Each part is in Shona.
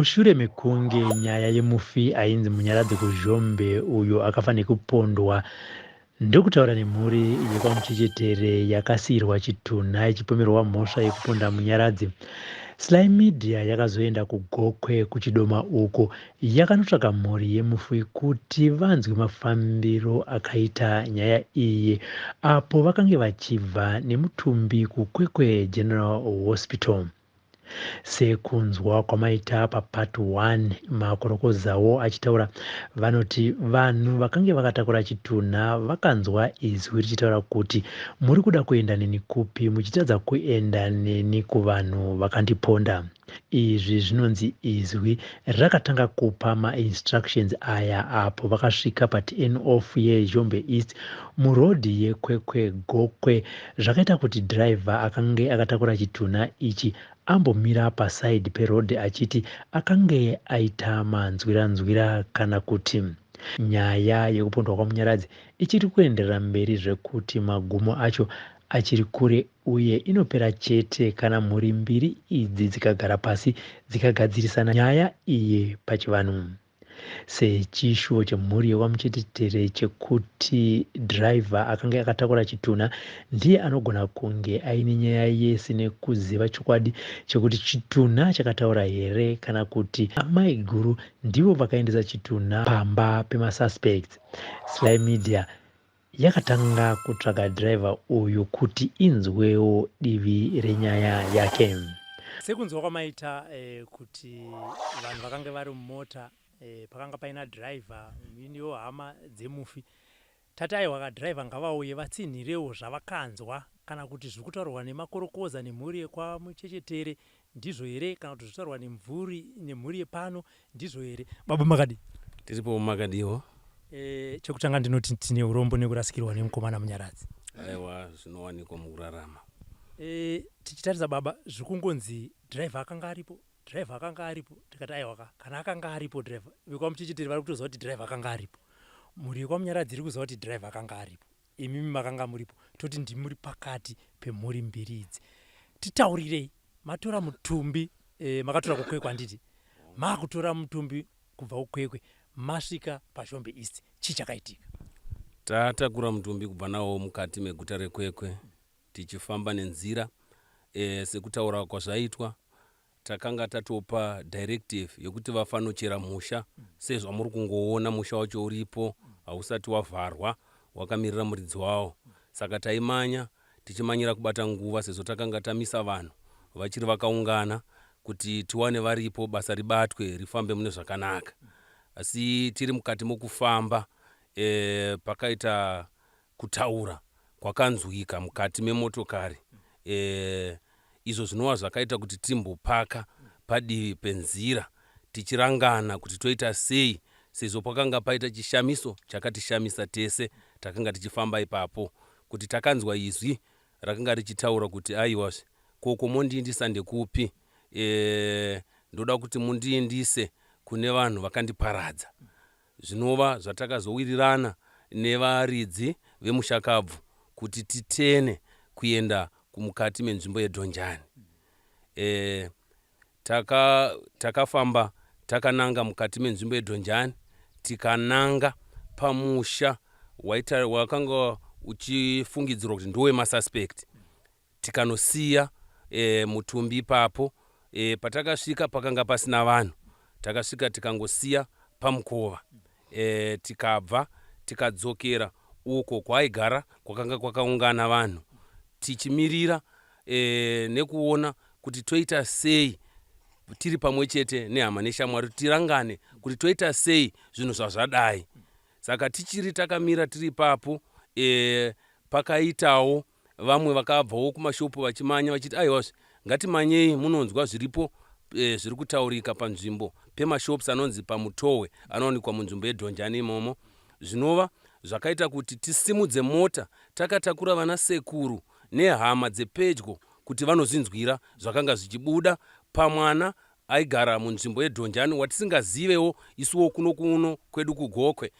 Mushure mekunge nyaya yemufi ainzi Munyaradzi Kuzhombe uyo akafa nekupondwa ndokutaura nemhuri yekwaMuchechetere yakasiirwa chitunha ichipomerwa mhosva yekuponda Munyaradzi, Sly Media yakazoenda kuGokwe kuChidoma uko yakanotsvaga mhuri yemufi kuti vanzwe mafambiro akaita nyaya iyi apo vakange vachibva nemutumbi kuKwekwe General Hospital. Sekunzwa kwamaita papart 1 makorokozawo achitaura vanoti vanhu vakange vakatakura chitunha vakanzwa izwi richitaura kuti muri kuda kuenda neni kupi muchitadza kuenda neni kuvanhu vakandiponda. Izvi zvinonzi izwi rakatanga kupa mainstructions aya apo vakasvika paturn off yeZhombe East muroad yeKwekwe Gokwe zvakaita kuti driver akange akatakura chitunha ichi ambomira paside peroad achiti akange aita manzwira-nzwira kana kuti nyaya yekupondwa kwaMunyaradzi ichiri kuenderera mberi zvekuti magumo acho achiri kure uye inopera chete kana mhuri mbiri idzi dzikagara pasi dzikagadzirisana nyaya iyi pachivanhu. Sechishuwo chemhuri yekwaMuchetetere chekuti driver akange akatakura chitunha ndiye anogona kunge aine nyaya yese nekuziva chokwadi chekuti chitunha chakataura here kana kuti amaiguru ndivo vakaendesa chitunha pamba pemasuspects. Sly Media yakatanga kutsvaga driver uyu kuti inzwewo divi renyaya yake. Sekunzwa kwamaita kuti vanhu vakange vari mumota pakanga paina driver iniwo hama dzemufi tati aiwa ka driver ngavauye vatsinhirewo zvavakanzwa kana kuti zviri kutaurwa nemakorokoza nemhuri yekwaMuchechetere ndizvo here kana kuti zviri kutaurwa nemhuri yepano ndizvo here. Baba makadii? Tiripo makadiwo. Chekutanga ndinoti tine urombo nekurasikirwa nemukomana Munyaradzi. Aiwa zvinowanikwa mukurarama. Tichitarisa baba zviri kungonzi driver akanga aripo, driver akanga aripo tikati aiwa ka kana akanga aripo driver vekwaMuchechetere vari kutoziva kuti driver akanga aripo. Mhuri yekwaMunyaradzi iri kuziva kuti driver akanga aripo. Imimi makanga muripo toti ndimuri pakati pemhuri mbiri idzi. Titaurirei matora mutumbi makatora kuKwekwe handiti? Makutora mutumbi kubva kuKwekwe masvika paZhombe East chii chakaitika? Tatakura mutumbi kubva nawo mukati meguta reKwekwe tichifamba nenzira sekutaura kwazvaitwa takanga tatopa directive yekuti vafanochera musha sezvamuri kungoona musha wacho uripo hausati wavharwa wakamirira muridzi wawo saka taimanya tichimanyira kubata nguva sezvo takanga tamisa vanhu vachiri vakaungana kuti tiwane varipo basa ribatwe rifambe mune zvakanaka asi tiri mukati mokufamba pakaita kutaura kwakanzwika mukati memotokari izvo zvinova zvakaita kuti timbopaka padivi penzira tichirangana kuti toita sei sezvo pakanga paita chishamiso chakatishamisa tese takanga tichifamba ipapo kuti takanzwa izwi rakanga richitaura kuti aiwazve koko mondiindisa ndekupi ndoda kuti mundiindise kune vanhu vakandiparadza zvinova zvatakazowirirana nevaridzi vemushakabvu kuti titene kuenda kumukati menzvimbo yeDhonjani. Takafamba takananga mukati menzvimbo yeDhonjani tikananga pamusha wakanga uchifungidzirwa kuti ndowemasuspect tikanosiya mutumbi ipapo. Patakasvika pakanga pasina vanhu, takasvika tikangosiya pamukova tikabva tikadzokera uko kwaaigara kwakanga kwakaungana vanhu tichimirira nekuona kuti toita sei tiri pamwe chete nehama neshamwari tirangane kuti toita sei zvinhu zvazvadai. Saka tichiri takamira tiri ipapo pakaitawo vamwe vakabvawo kumashopu vachimanya vachiti aiwazve ngatimanyei munonzwa zviripo zviri kutaurika panzvimbo pemashops anonzi paMutohwe anowanikwa munzvimbo yeDhonjani imomo zvinova zvakaita kuti tisimudze mota takatakura vana sekuru nehama dzepedyo kuti vanozvinzwira zvakanga zvichibuda pamwana aigara munzvimbo yeDhonjani watisingazivewo isuwo kuno kuno kwedu kuGokwe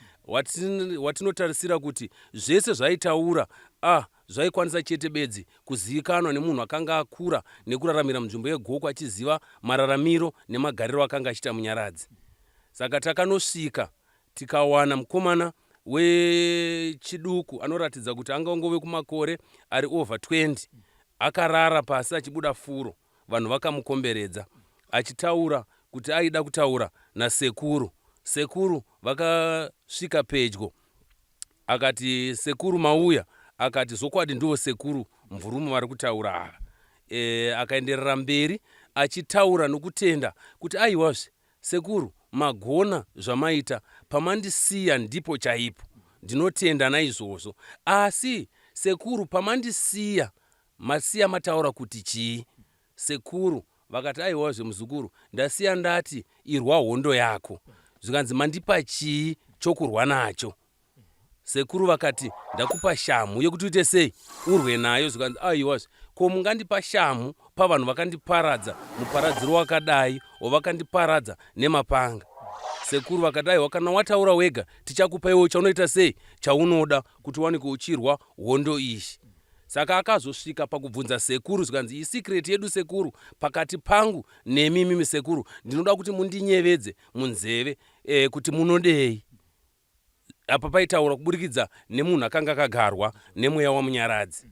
watinotarisira kuti zvese zvaitaura ah. Zvaikwanisa chete bedzi kuzivikanwa nemunhu akanga akura nekuraramira munzvimbo yeGokwe achiziva mararamiro nemagariro akanga achiita Munyaradzi. Saka takanosvika tikawana mukomana wechiduku anoratidza kuti angangove kumakore ari over 20 akarara pasi achibuda furo vanhu vakamukomberedza achitaura kuti aida kutaura nasekuru. Sekuru vakasvika pedyo akati sekuru mauya akati zvokwadi ndivo sekuru mvurumu vari kutaura ava e, akaenderera mberi achitaura nokutenda kuti aiwazve sekuru magona zvamaita pamandisiya ndipo chaipo ndinotenda naizvozvo asi sekuru pamandisiya masiya mataura kuti chii Sekuru vakati aiwazve muzukuru ndasiya ndati irwa hondo yako. Zvikanzi mandipa chii chokurwa nacho? Sekuru vakati ndakupa shamhu yekuti uite sei urwe nayo. Zvikanzi aiwazve ko mungandipa shamhu pavanhu vakandiparadza muparadziro wakadai wavakandiparadza nemapanga. Sekuru vakati aiwa kana wataura wega tichakupa iwe chaunoita sei chaunoda kuti uwanike uchirwa hondo iyi. Saka akazosvika pakubvunza sekuru zvikanzi isecret yedu sekuru pakati pangu nemi imimi sekuru ndinoda kuti mundinyevedze munzeve e, kuti munodei. Apa paitaura kuburikidza nemunhu akanga akagarwa nemweya waMunyaradzi.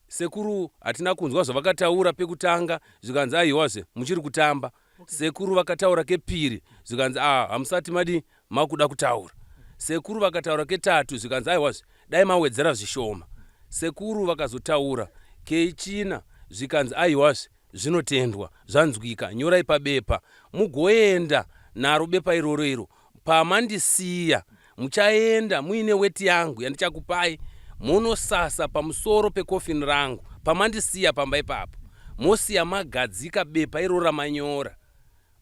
Sekuru hatina kunzwa zvavakataura pekutanga zvikanzi aiwazve muchiri kutamba. Okay. Sekuru vakataura kepiri zvikanzi ah hamusati madi makuda kutaura. Sekuru vakataura ketatu zvikanzi aiwazve dai mawedzera zvishoma. Sekuru vakazotaura kechina zvikanzi aiwazve zvinotendwa zvanzwika nyorai pabepa mugoenda naro bepa iroro iro pamandisiya muchaenda muine weti yangu yandichakupai monosasa pamusoro pekofini rangu pamandisiya pamba ipapo mosiya magadzika bepa iroro ramanyora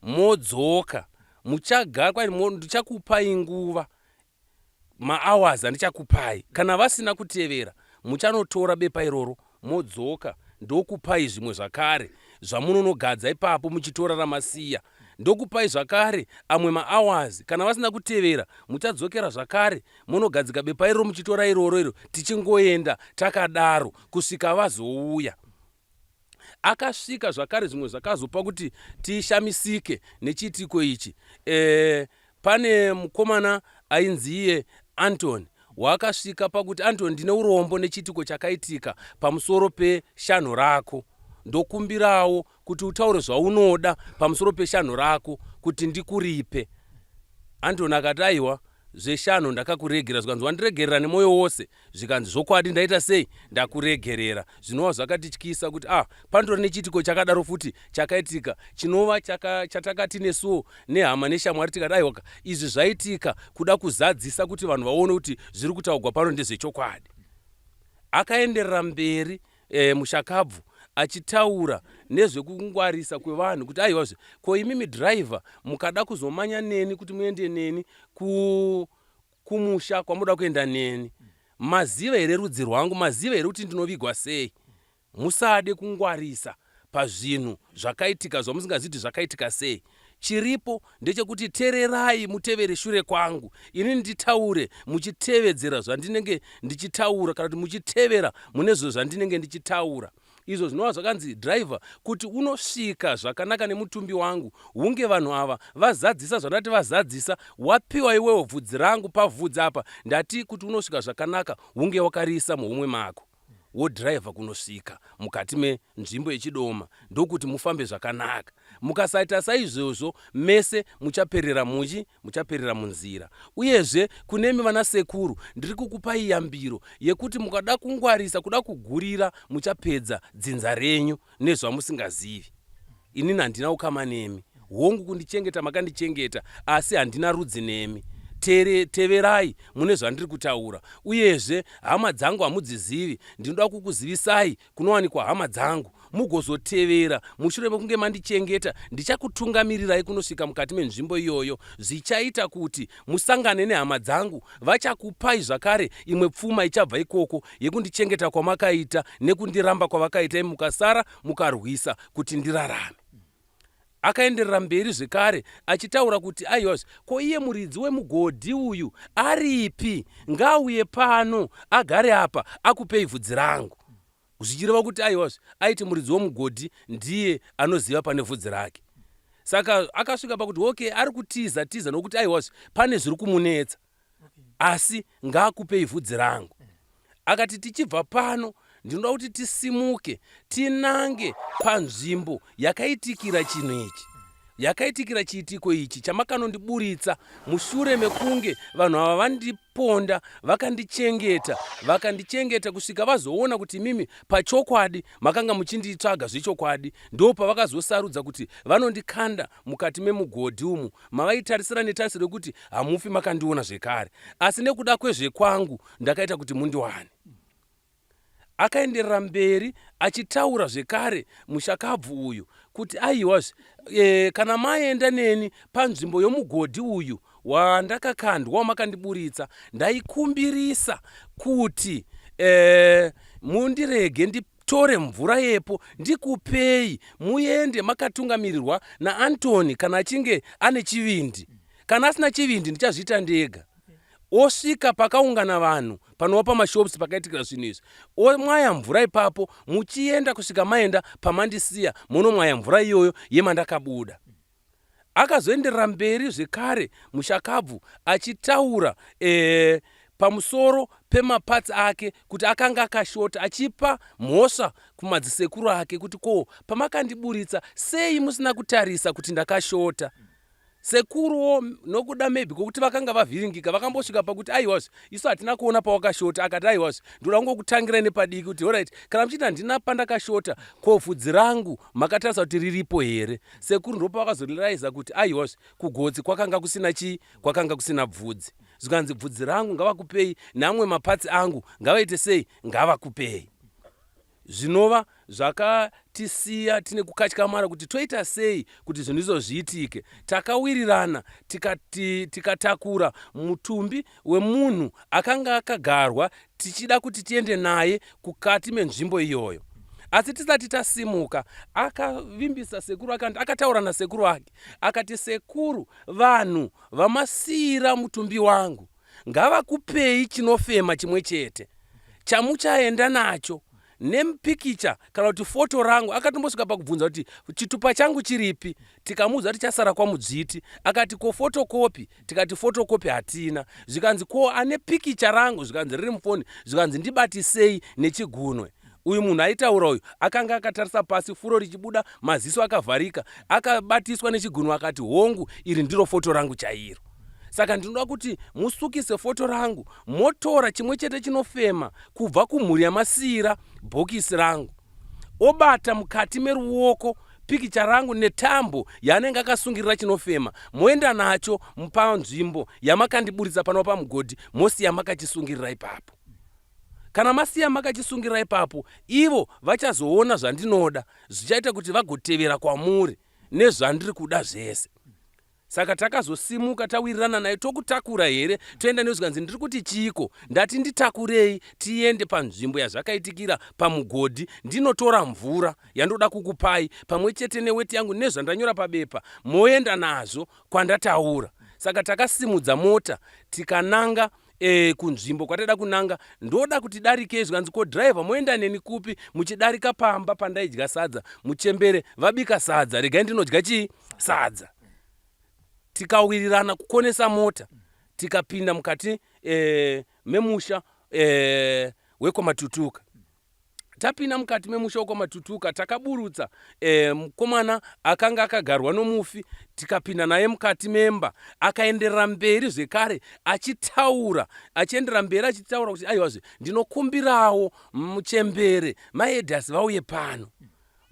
modzoka muchagara kwai ndichakupai nguva mahours andichakupai kana vasina kutevera muchanotora bepa iroro modzoka ndokupai zvimwe zvakare zvamunonogadza ipapo muchitora ramasiya ndokupai zvakare amwe mahours kana vasina kutevera muchadzokera zvakare monogadzika bepa iroro muchitora iroro iro tichingoenda takadaro kusvika vazouya Akasvika zvakare zvimwe zvakazopa kuti tishamisike nechiitiko ichi e, pane mukomana ainzi iye Antony waakasvika pakuti Antony ndine urombo nechiitiko chakaitika pamusoro peshanho rako ndokumbirawo kuti utaure zvaunoda pamusoro peshanho rako kuti ndikuripe. Antony akati aiwa zveshanho ndakakuregera zvikanzi wandiregerera nemwoyo wose zvikanzi zvokwadi ndaita sei ndakuregerera zvinova zvakatityisa kuti ah panotori nechiitiko chakadaro futi chakaitika chinova chatakati nesuwo nehama neshamwari tikati aiwaka izvi zvaitika kuda kuzadzisa kuti vanhu vaone kuti zviri kutaugwa pano ndezvechokwadi akaenderera mberi e, mushakabvu achitaura nezvekungwarisa kwevanhu kuti aiwazve ko imimi driver mukada kuzomanya neni kuti muende neni ku kumusha kwamunoda kuenda neni maziva here rudzi rwangu maziva here kuti ndinovigwa sei musade kungwarisa pazvinhu zvakaitika zvamusingazivi kuti zvakaitika sei chiripo ndechekuti tererai mutevere shure kwangu ini nditaure muchitevedzera zvandinenge ndichitaura kana kuti muchitevera mune zvo zvandinenge ndichitaura izvo zvinova zvakanzi driver kuti unosvika zvakanaka nemutumbi wangu hunge vanhu ava vazadzisa zvandati vazadzisa wapiwa iwewo bvudzi rangu pavhudzi apa ndati kuti unosvika zvakanaka hunge wakariisa muhomwe mako wodhiraivha kunosvika mukati menzvimbo yechidoma ndokuti mufambe zvakanaka mukasaita saizvozvo mese muchaperera muchi muchaperera munzira uyezve kunemi vana sekuru ndiri kukupai yambiro yekuti mukada kungwarisa kuda kugurira muchapedza dzinza renyu nezvamusingazivi inini handina ukama nemi hongu kundichengeta makandichengeta asi handina rudzi nemi Tere, teverai mune zvandiri kutaura uyezve hama dzangu hamudzizivi ndinoda kukuzivisai kunowanikwa hama dzangu mugozotevera mushure mekunge mandichengeta ndichakutungamirirai kunosvika mukati menzvimbo iyoyo zvichaita kuti musangane nehama dzangu vachakupai zvakare imwe pfuma ichabva ikoko yekundichengeta kwamakaita nekundiramba kwavakaita imi mukasara mukarwisa kuti ndirarame. Akaenderera mberi zvekare achitaura kuti aiwazve ko iye muridzi wemugodhi uyu aripi ngaauye pano agare apa akupei vhudzi rangu. Zvichireva kuti aiwazve aiti muridzi wemugodhi ndiye anoziva pane vhudzi rake. Saka akasvika pakuti okay ari kutiza tiza nokuti aiwazve pane zviri kumunetsa asi ngaakupei vhudzi rangu. Akati tichibva pano ndinoda kuti tisimuke tinange panzvimbo yakaitikira chinhu ichi yakaitikira chiitiko ichi chamakanondiburitsa mushure mekunge vanhu ava vandiponda vakandichengeta vakandichengeta kusvika vazoona kuti imimi pachokwadi makanga muchinditsvaga zvechokwadi ndo pavakazosarudza kuti vanondikanda mukati memugodhi umu mavaitarisira netarisiro yekuti hamufi makandiona zvekare asi nekuda kwezvekwangu ndakaita kuti mundiwane. Akaenderera mberi achitaura zvekare mushakabvu uyu kuti aiwazve e, kana maenda neni panzvimbo yomugodhi uyu wandakakandwa wamakandiburitsa ndaikumbirisa kuti e, mundirege nditore mvura yepo ndikupei muende makatungamirirwa naAntony kana achinge ane chivindi kana asina chivindi ndichazviita ndega osvika pakaungana vanhu panova pamashops pakaitikira zvinhu izvi omwaya mvura ipapo muchienda kusvika maenda pamandisiya monomwaya mvura iyoyo yemandakabuda akazoenderera mberi zvekare mushakabvu achitaura e, pamusoro pemapatsi ake kuti akanga akashota achipa mhosva kumadzisekuru ake kuti ko pamakandiburitsa sei musina kutarisa kuti ndakashota Sekuruwo nokuda maybe kwokuti vakanga vavhiringika vakambosvika pakuti aiwazve isu hatina kuona pawakashota akati aiwazve ndoda kungokutangirai nepadiki kuti orit kana muchiti handina pandakashota ko vhudzi rangu makatarisa kuti riripo here sekuru ndopavakazoriraiza kuti aiwazve kugotsi kwakanga kusina chii kwakanga kusina bvudzi zvikanzi bvudzi rangu ngavakupei namwe mapatsi angu ngavaite sei ngavakupei zvinova zvakatisiya tine kukatyamara kuti toita sei kuti zvinhu izvo zviitike. Takawirirana tikatakura tika mutumbi wemunhu akanga akagarwa tichida kuti tiende naye kukati menzvimbo iyoyo. Asi tisati tasimuka akavimbisa sekuru akati akataura nasekuru ake akati sekuru vanhu vamasiira mutumbi wangu ngavakupei chinofema chimwe chete chamuchaenda nacho nemupikicha kana kuti foto rangu akatombosvika pakubvunza kuti chitupa changu chiripi tikamuudza kuti chasara kwamudzviti akati ko fotokopi tikati fotokopi hatina zvikanzi ko ane pikicha rangu zvikanzi riri mufoni zvikanzi ndibatisei nechigunwe uyu munhu aitaura uyu akanga akatarisa pasi furo richibuda maziso akavharika akabatiswa nechigunwe akati hongu iri ndiro foto rangu chairo Saka ndinoda kuti musukise foto rangu motora chimwe chete chinofema kubva kumhuri yamasiira bhokisi rangu. Obata mukati meruoko pikicha rangu netambo yaanenge akasungirira chinofema moenda nacho panzvimbo yamakandiburitsa pano pamugodhi mosiya makachisungirira ipapo. Kana masiya makachisungirira ipapo ivo vachazoona zvandinoda zvichaita kuti vagotevera kwamuri nezvandiri kuda zvese. Saka takazosimuka tawirirana naye tokutakura here toenda newe zvikanzi ndiri kuti chiiko ndati nditakurei tiende panzvimbo yazvakaitikira pamugodhi ndinotora mvura yandoda kukupai pamwe chete neweti yangu nezvandanyora pabepa moenda nazvo kwandataura saka takasimudza mota tikananga e, kunzvimbo kwataida kunanga ndoda kuti darikei zvikanzi ko driver moenda neni kupi muchidarika pamba pandaidya sadza muchembere vabika sadza regai ndinodya chii sadza tikawirirana kukonesa mota tikapinda mukati e, memusha e, wekwamatutuka Tapinda mukati memusha wekwaMatutuka takaburutsa e, mukomana akanga akagarwa nomufi tikapinda naye mukati memba. Akaenderera mberi zvekare achitaura achienderera mberi achitaura kuti aiwazve ndinokumbirawo muchembere maedhasi vauye pano.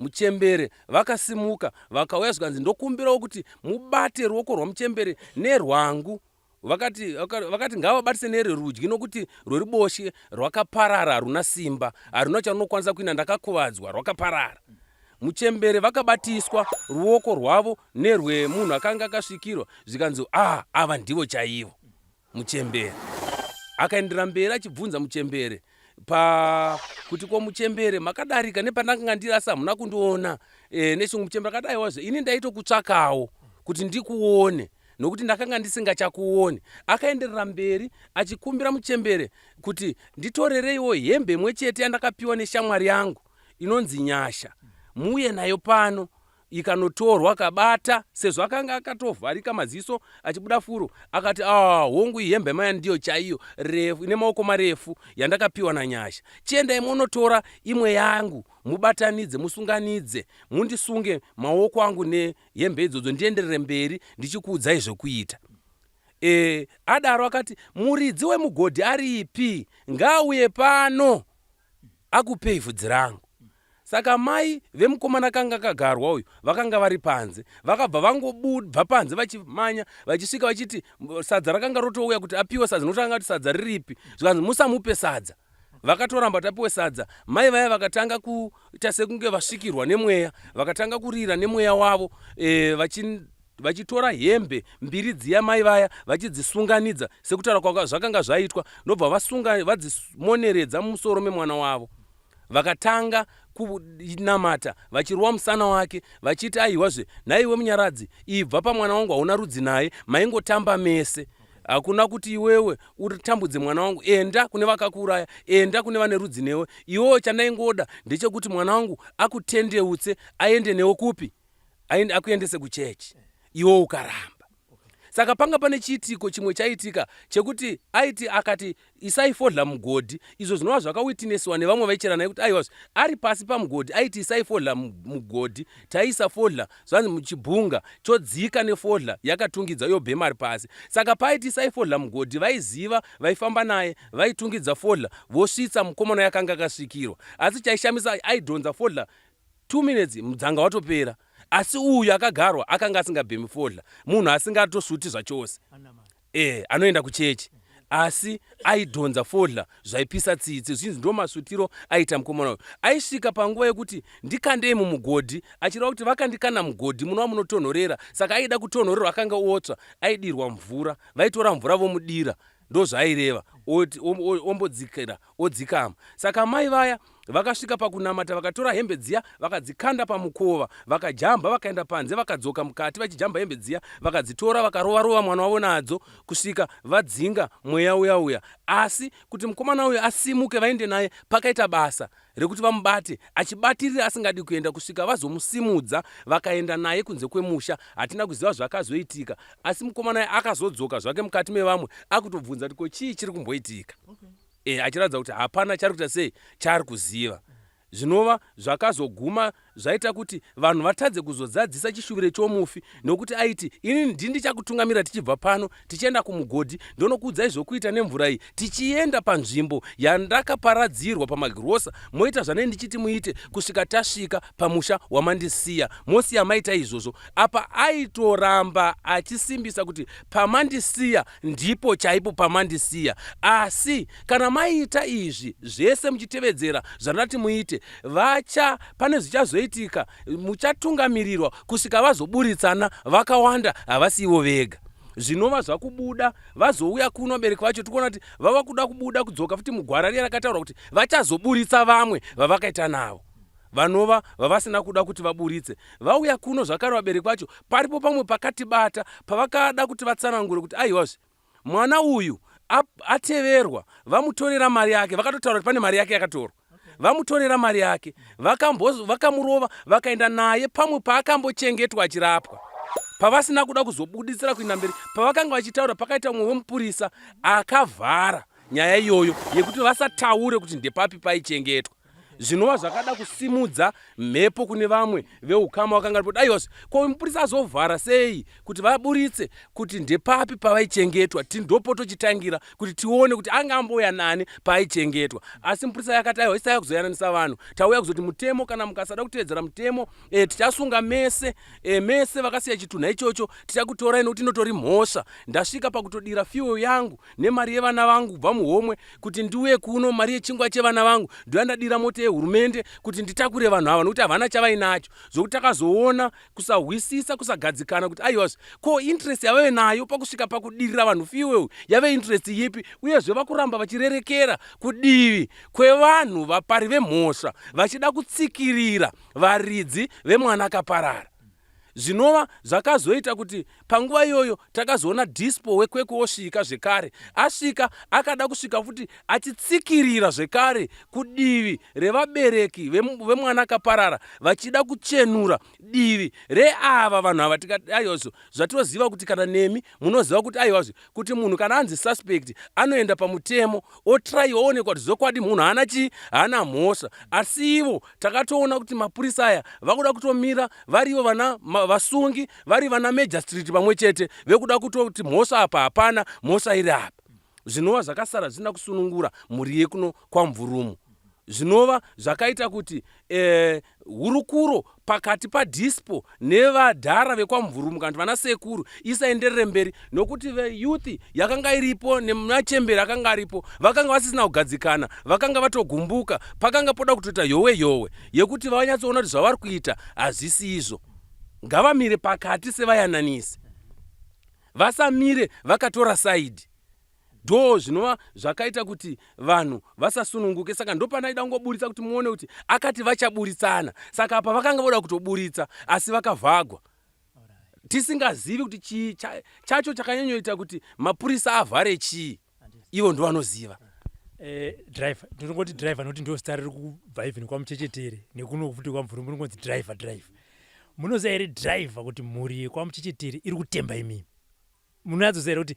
Muchembere vakasimuka vakauya zvikanzi ndokumbirawo kuti mubate ruoko rwamuchembere nerwangu Vakati, vakati ngavabatise nerwerudyi nokuti rweruboshwe rwakaparara haruna simba, haruna charunokwanisa kuina ndakakuvadzwa, rwakaparara. Muchembere vakabatiswa ruoko rwavo nerwemunhu akanga akasvikirwa zvikanzi ah, ava ndivo chaivo. Muchembere akaendera mberi achibvunza muchembere pa kuti ko muchembere makadarika nepandakanga ndiri asi hamuna kundiona. e, neshungu muchembere akati aiwazve ini ndaitokutsvakawo kuti ndikuone nokuti ndakanga ndisingachakuoni. Akaenderera mberi achikumbira muchembere kuti nditorereiwo hembe imwe chete yandakapiwa neshamwari yangu inonzi Nyasha muuye nayo pano ikanotorwa kabata sezvo akanga akatovharika maziso achibuda furo akati ah hongu iyi hembe maya ndiyo chaiyo refu ine maoko marefu yandakapiwa nanyasha chiendai munotora imwe yangu mubatanidze musunganidze mundisunge maoko angu nehembe idzodzo ndienderere mberi ndichikuudzai zvekuita e, adaro akati muridzi wemugodhi aripi ngaauye pano akupei vhudzi rangu saka mai vemukomana kanga kagarwa uyu vakanga vari panze vakabva vangobva panze vachimanya vachisvika vachiti sadza rakanga rotouya kuti apiwe sadza nokuti anga kuti sadza riripi zvikanzi musamupe sadza vakatoramba tapiwe sadza mai vaya vakatanga kuita sekunge vasvikirwa nemweya vakatanga kurira nemweya wavo e, vachi vachitora hembe mbiri dziya mai vaya vachidzisunganidza sekutaura kwaka zvakanga zvaitwa ndobva vasunga vadzimoneredza mumusoro memwana wavo vakatanga kunamata vachirova musana wake vachiti aiwazve nhaiwe munyaradzi ibva pamwana wangu hauna rudzi naye maingotamba mese hakuna kuti iwewe utambudze mwana wangu enda kune vakakuuraya enda kune vane rudzi newe iwewe chandaingoda ndechekuti mwana wangu akutendeutse aende newe kupi akuendese kuchechi iwe ukaramba saka panga pane chiitiko chimwe chaitika chekuti aiti akati isai fodla mugodhi izvo zvinova zvakawitinesiwa nevamwe vaichera naye kuti aiwa ari pasi pamugodhi aiti isai fodla mugodhi taisa fodla zvanzi muchibhunga chodzika nefodla yakatungidza yobhema ari pasi saka paaiti isai fodla mugodhi vaiziva vaifamba naye vaitungidza fodla vosvitsa mukomana yakanga akasvikirwa asi chaishamisa aidhonza fodla 2 minutes mudzanga watopera asi uyu akagarwa akanga asingabhemi fodla munhu asingatosvuti zvachose e anoenda kuchechi asi aidhonza fodla zvaipisa tsitsi zvinzi ndo masvutiro aita mukomana uyu aisvika panguva yekuti ndikandei mumugodhi achireva kuti vakandikanda mugodhi munova munotonhorera saka aida kutonhorerwa akanga otsva aidirwa mvura vaitora mvura vomudira ndozvaaireva ombodzikira odzikama saka mai vaya vakasvika pakunamata vakatora hembe dziya vakadzikanda pamukova vakajamba vakaenda panze vakadzoka mukati vachijamba hembe dziya vakadzitora vakarova rova mwana wavo nadzo kusvika vadzinga mweya uya uya asi kuti mukomana uyu asimuke vaende naye pakaita basa rekuti vamubate achibatirira asingadi kuenda kusvika vazomusimudza vakaenda naye kunze kwemusha hatina kuziva zvakazoitika asi mukomana akazodzoka zvake mukati mevamwe akutobvunza kuti ko chii chiri kumboitika okay. E, achiratidza kuti hapana chari kuita sei chaari kuziva zvinova zvakazoguma zvaita kuti vanhu vatadze kuzozadzisa chishuviro chomufi nokuti aiti ini ndini ndichakutungamira tichibva pano tichienda kumugodhi ndonokuudzai zvokuita nemvura iyi tichienda panzvimbo yandakaparadzirwa pamagirosa moita zvanei ndichiti muite kusvika tasvika pamusha wamandisiya mosiya maita izvozvo apa aitoramba achisimbisa kuti pamandisiya ndipo chaipo pamandisiya asi kana maita izvi zvese muchitevedzera zvandati muite vacha pane zvichazoitika muchatungamirirwa kusvika vazoburitsana vakawanda havasi ivo vega zvinova zvakubuda vazouya kuno vabereki vacho tikuona kuti vava kuda kubuda kudzoka futi mugwara riya rakataurwa kuti vachazoburitsa vamwe vavakaita navo vanova vavasina kuda kuti vaburitse vauya kuno zvakare vabereki vacho paripo pamwe pakatibata pavakada kuti vatsanangure kuti aiwazve mwana uyu ateverwa vamutorera mari yake vakatotaura kuti pane mari yake yakatorwa vamutorera mari yake vakamurova vakaenda naye pamwe paakambochengetwa achirapwa pavasina kuda kuzobuditsira kuenda mberi pavakanga vachitaura pakaita mumwe wemupurisa akavhara nyaya iyoyo yekuti vasataure kuti ndepapi paichengetwa zvinova zvakada kusimudza mhepo kune vamwe veukama vakanga varipo daiwazve ko mupurisa azovhara sei kuti vaburitse kuti ndepapi pavaichengetwa ndopo tochitangira kuti tione kuti anga ambouya nani paaichengetwa asi mupurisa yakati aiwa isaya kuzoyananisa vanhu tauya kuzoti mutemo kana mukasada kutevedzera mutemo e, tichasunga mese e, mese vakasiya chitunha ichocho tichakutorai nokuti inotori mhosva ndasvika pakutodira fuel yangu nemari yevana vangu kubva muhomwe kuti ndiuye kuno mari yechingwa chevana vangu ndoyandadira mota ye yehurumende kuti nditakure vanhu ava nokuti havana chavainacho zvokuti takazoona kusahwisisa kusagadzikana kuti aiwazve ko interest yavave nayo pakusvika pakudirira vanhu fuel yave interest yipi uyezve vakuramba vachirerekera kudivi kwevanhu vapari vemhosva vachida kutsikirira varidzi vemwana akaparara zvinova zvakazoita kuti panguva iyoyo takazoona dispo wekwekwe wosvika zvekare asvika akada kusvika futi achitsikirira zvekare kudivi revabereki vemwana akaparara vachida kuchenura divi reava vanhu ava tikati aiwazvo zvatinoziva kuti kana nemi munoziva kuti aiwazve kuti munhu kana anzi suspect anoenda pamutemo otraiwa oonekwa kuti zvokwadi munhu haana chii haana mhosva asi ivo takatoona kuti mapurisa aya vakuda kutomira varivo vana vasungi vari vana major street pamwe chete vekuda kutoti mhosva apa hapana mhosva iri apa zvinova zvakasara zvisina kusunungura mhuri yekuno kwamvurumu zvinova zvakaita kuti eh, hurukuro pakati padispo nevadhara vekwamvurumu kana kuti vana sekuru isaenderere mberi nokuti veyouth yakanga iripo nemachembere akanga aripo vakanga vasisina kugadzikana vakanga vatogumbuka pakanga poda kutoita yowe yowe yekuti vanyatsoona kuti zvavari kuita hazvisi izvo ngavamire pakati sevayananisi vasamire vakatora saidi ndo zvinova zvakaita kuti vanhu vasasununguke saka ndopanaida kungoburitsa kuti muone kuti akati vachaburitsana saka apa vakanga voda kutoburitsa asi vakavhagwa tisingazivi kuti chii chacho chakanyanyoita kuti mapurisa avhare chii ivo ndovanoziva eh, driver ndinongoti driver nokuti ndo zita riri kubva even kwamuchechetere nekuno futi kwamvurumbu rinongonzi driver driver munoziva here driver kuti mhuri yekwamuchechetere iri kutemba imimi munonyatsoziva here kuti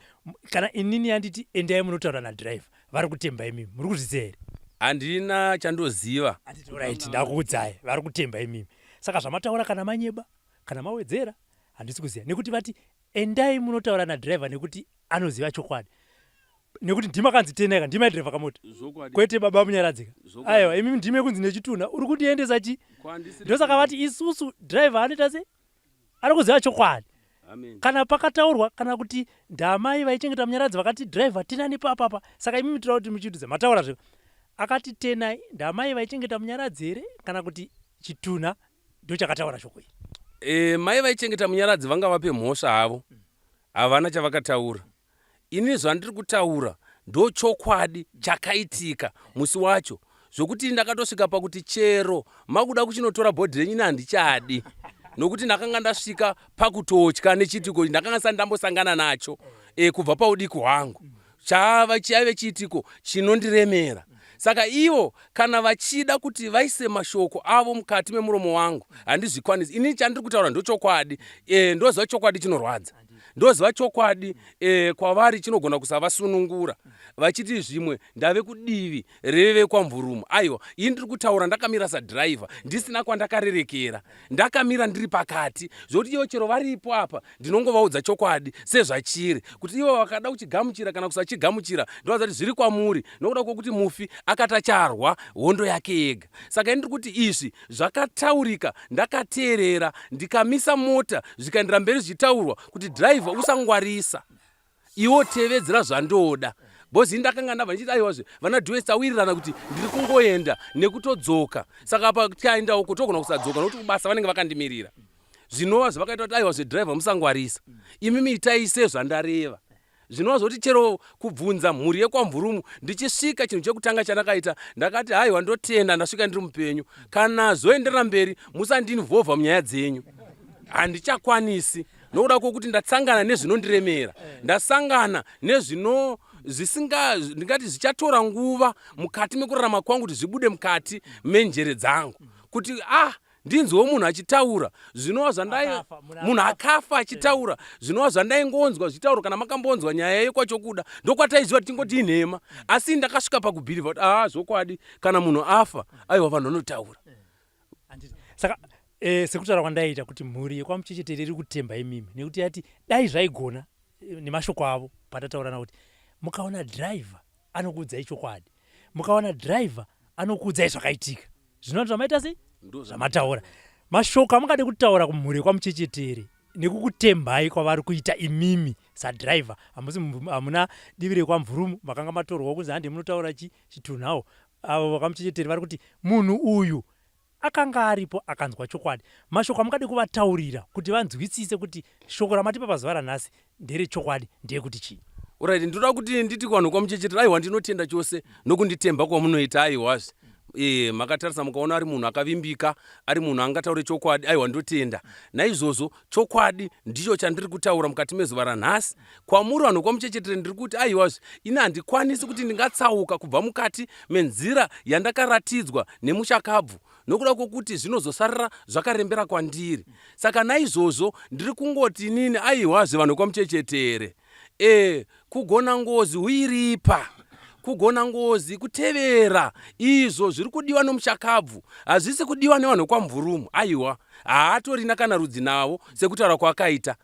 kana inini yanditi endai munotaura nadriver vari kutemba imimi muri kuzviziva here handina chandoziva handiti right ndakuudzai vari kutemba imimi saka zvamataura kana manyeba kana mawedzera handisi kuziva nekuti vati endai munotaura nadriver nekuti anoziva chokwadi nekuti ndima kanzi teneka ndima idriver kamota kwete baba munyaradzika aiwa imi ndime kunzi nechitunha uri kundiendesa chi ndosaka vati isusu driver anoita sei ari kuziva chokwadi kana pakataurwa kana kuti ndamai vaichengeta munyaradzi vakati driver tenani papapa saka imi mitira kuti muchidudza mataura zve akati tenai ndamai vaichengeta munyaradzi here kana kuti chitunha ndochakataura shoko iri e, mai vaichengeta munyaradzi vanga vape mhosva havo havana chavakataura Ini zvandiri kutaura ndochokwadi chakaitika musi wacho zvokuti ndakatosvika pakuti chero makuda kuchinotora bhodhi renyu ini handichadi nokuti ndakanga ndasvika pakutotya nechiitiko ndakanga sati ndambosangana nacho e, kubva paudiki hwangu chava chaive chiitiko chinondiremera saka ivo kana vachida kuti vaise mashoko avo mukati memuromo wangu handizvikwanisi ini chandiri kutaura ndochokwadi e, ndoziva chokwadi chinorwadza ndoziva chokwadi e, kwavari chinogona kusavasunungura vachiti zvimwe ndave kudivi revekwamvurumu aiwa ini ndiri kutaura ndakamira sadhiraivha ndisina kwandakarerekera ndakamira ndiri pakati zvokuti ivo chero varipo apa ndinongovaudza chokwadi sezvachiri kuti ivo vakada kuchigamuchira kana kusachigamuchira ndovaudza kuti zviri kwamuri nokuda kwokuti mufi akati acharwa hondo yake ega saka ini ndiri kuti izvi zvakataurika ndakateerera ndikamisa mota zvikaendera mberi zvichitaurwa kuti dhiraivha usangwarisa iwo tevedzera zvandoda bhozi ndakanga ndabva ndichiti aiwazve vana dues tawirirana kuti ndiri kungoenda nekutodzoka saka apa tikaenda uko togona kusadzoka nokuti kubasa vanenge vakandimirira zvinova zvavakaita kuti aiwazve dhiraivha musangwarisa imimi itai sezvandareva Zvinova zvoti chero kubvunza mhuri yekwaMvurumu ndichisvika chinhu chekutanga chandakaita ndakati haiwa ndotenda ndasvika ndiri mupenyu kana zoenderera mberi musandinvovha munyaya dzenyu handichakwanisi nokuda kwokuti ndatsangana nezvinondiremera ndasangana nezvino zvisinga ndingati zvichatora nguva mukati mekurarama kwangu kuti zvibude mukati menjere dzangu kuti ah ndinzwewo munhu achitaura zvinova zvandai munhu akafa achitaura zvinova zvandaingonzwa zvichitaurwa kana makambonzwa nyaya yekwachokuda ndokwataiziva tingoti inhema asi ndakasvika pakubhilivha kuti aa zvokwadi kana munhu afa aiwa vanhu vanotaura saka eh, sekutaura kwandaiita kuti mhuri yekwamuchechetere iri kutemba imimi nekuti yati dai zvaigona eh, nemashoko avo patataurana kuti mukaona driver anokuudzai chokwadi mukaona driver anokuudzai zvakaitika zvinova zvamaita sei zvamataura mashoko amungade kutaura kumhuri yekwamuchechetere nekukutembai kwavari kuita imimi sadriver hamusi hamuna divi rekwamvurumu makanga matorwawo kunzi hande munotaura chi chitunhawo Avo vakamuchengeteri vari kuti munhu uyu akanga aripo akanzwa chokwadi. Mashoko amungade kuvataurira kuti vanzwisise kuti shoko ramatipa pazuva ranhasi nderechokwadi ndeyekuti chii? Alright, ndinoda kuti nditi kuvanhu kwamuchechetera, aiwa ndinotenda chose nokunditemba kwamunoita, aiwazve e, makatarisa mukaona ari munhu akavimbika, ari munhu angataure chokwadi, aiwa ndotenda. Naizvozvo chokwadi ndicho chandiri kutaura mukati mezuva ranhasi kwamuri vanhu kwamuchechetere, ndiri kuti aiwazve ini handikwanisi kuti ndingatsauka kubva mukati menzira yandakaratidzwa nemushakabvu nokuda kwokuti zvinozosarira zvakarembera kwandiri. Saka naizvozvo ndiri kungoti inini aiwazve vanhu kwamuchechetere e, kugona ngozi huiripa kugona ngozi kutevera izvo zviri kudiwa nomushakabvu hazvisi kudiwa nevanhu vekwaMvurumu aiwa haatorina kana rudzi navo sekutaura kwaakaita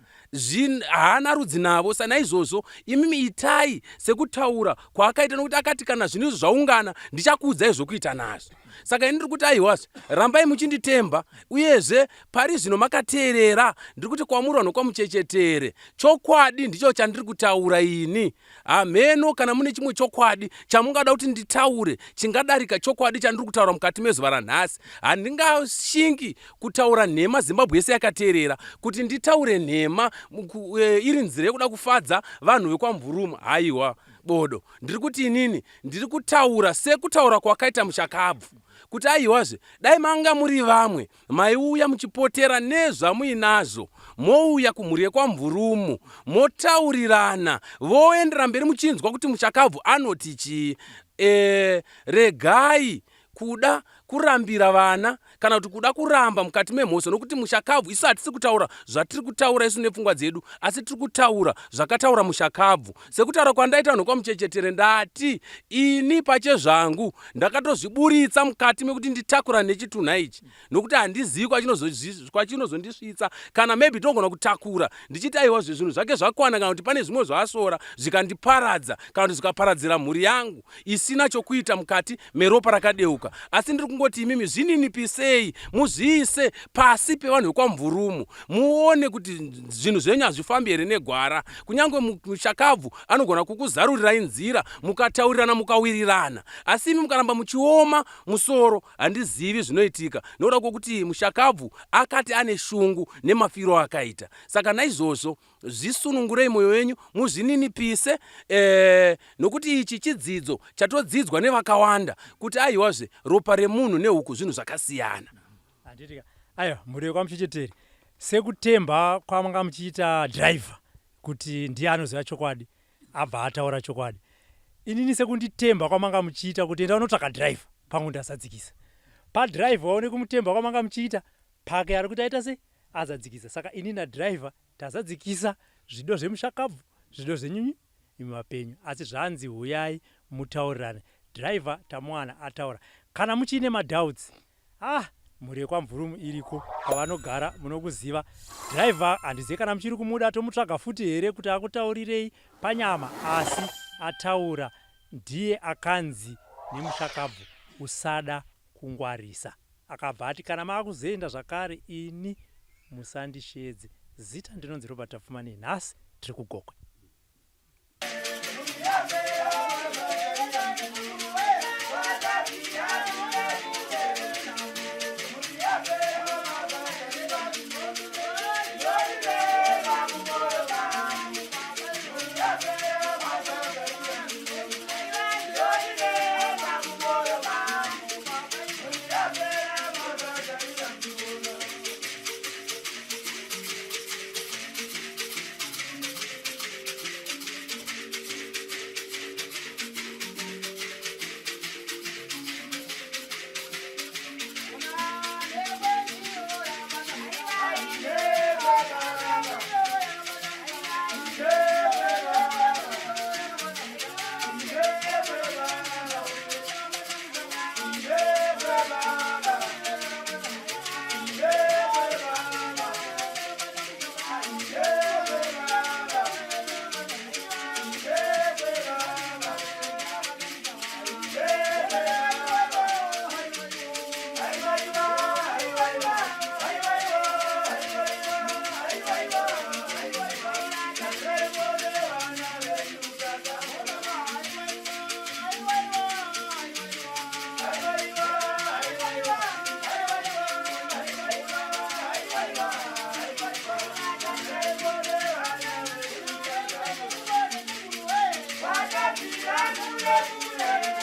haana rudzi navo sanaizvozvo imimi itai sekutaura kwaakaita nokuti akati kana zvinhu izvo zvaungana ndichakuudzai zvokuita nazvo saka ini ndiri kuti aiwazve rambai muchinditemba uyezve pari zvino makateerera ndiri kuti kwamuri vanhu kwamuchechetere chokwadi ndicho chandiri kutaura ini hameno kana mune chimwe chokwadi chamungada kuti nditaure chingadarika chokwadi chandiri kutaura mukati mezuva ranhasi handingashingi kutaura nhema zimbabwe yese yakateerera kuti nditaure nhema e, iri nzira yekuda kufadza vanhu vekwamvurumu haiwa bodo ndiri kuti inini ndiri kutaura sekutaura kwakaita mushakabvu kuti aiwazve dai manga muri vamwe maiuya muchipotera nezvamuinazvo mouya kumhuri yekwamvurumu motaurirana voendera mberi muchinzwa kuti mushakabvu anoti chii e, regai kuda kurambira vana kana kuti kuda kuramba mukati memhosva nokuti mushakabvu isu hatisi kutaura zvatiri kutaura isu nepfungwa dzedu asi tiri kutaura zvakataura mushakabvu sekutaura kwandaita vanhu kwamuchechetere ndati ini pachezvangu ndakatozviburitsa mukati mekuti nditakura nechitunha ichi nokuti handizivi kwachinozondisvitsa kana maybe togona kutakura ndichiti aiwa zvinhu zvake zvakwana kana kuti pane zvimwe zvaasvora zvikandiparadza kana kuti zvikaparadzira mhuri yangu isina chokuita mukati meropa rakadeuka asi ndiri kungoti imimi zvininipisei muzviise pasi pevanhu vekwamvurumu muone kuti zvinhu zvenyu hazvifambi here negwara kunyange mushakabvu anogona kukuzarurirai nzira mukataurirana mukawirirana asi imi mukaramba muchioma musoro handizivi zvinoitika nokuda kwokuti mushakabvu akati ane shungu nemafiro akaita saka naizvozvo zvisunungurei mwoyo wenyu muzvininipise eh, nokuti ichi chidzidzo chatodzidzwa nevakawanda kuti aiwazve ropa remunhu nehuku zvinhu zvakasiyana handitika aiwa mhuri yekwamuchecheteri sekutemba kwamanga muchiita driver kuti ndiye anoziva chokwadi abva ataura chokwadi inini sekunditemba kwamanga muchiita kuti enda unotsvaka driver pangu ndazadzikisa padriver waone kumutemba kwamanga muchiita pake ari kuti aita sei azadzikisa saka ini nadriver tazadzikisa zvido zvemushakabvu zvido zvenyunyu imi vapenyu asi zvanzi huyai mutaurirane driver tamuwana ataura kana muchiine madoubts ah mhuri yekwamvurumu iriko kwavanogara munokuziva driver handizive kana muchiri kumuda tomutsvaga futi here kuti akutaurirei panyama asi ataura ndiye akanzi nemushakabvu usada kungwarisa akabva ati kana maakuzoenda zvakare ini musandisheedze zita ndinonzi Robert Tapfumanei nhasi tiri kugokwe. Kure kure.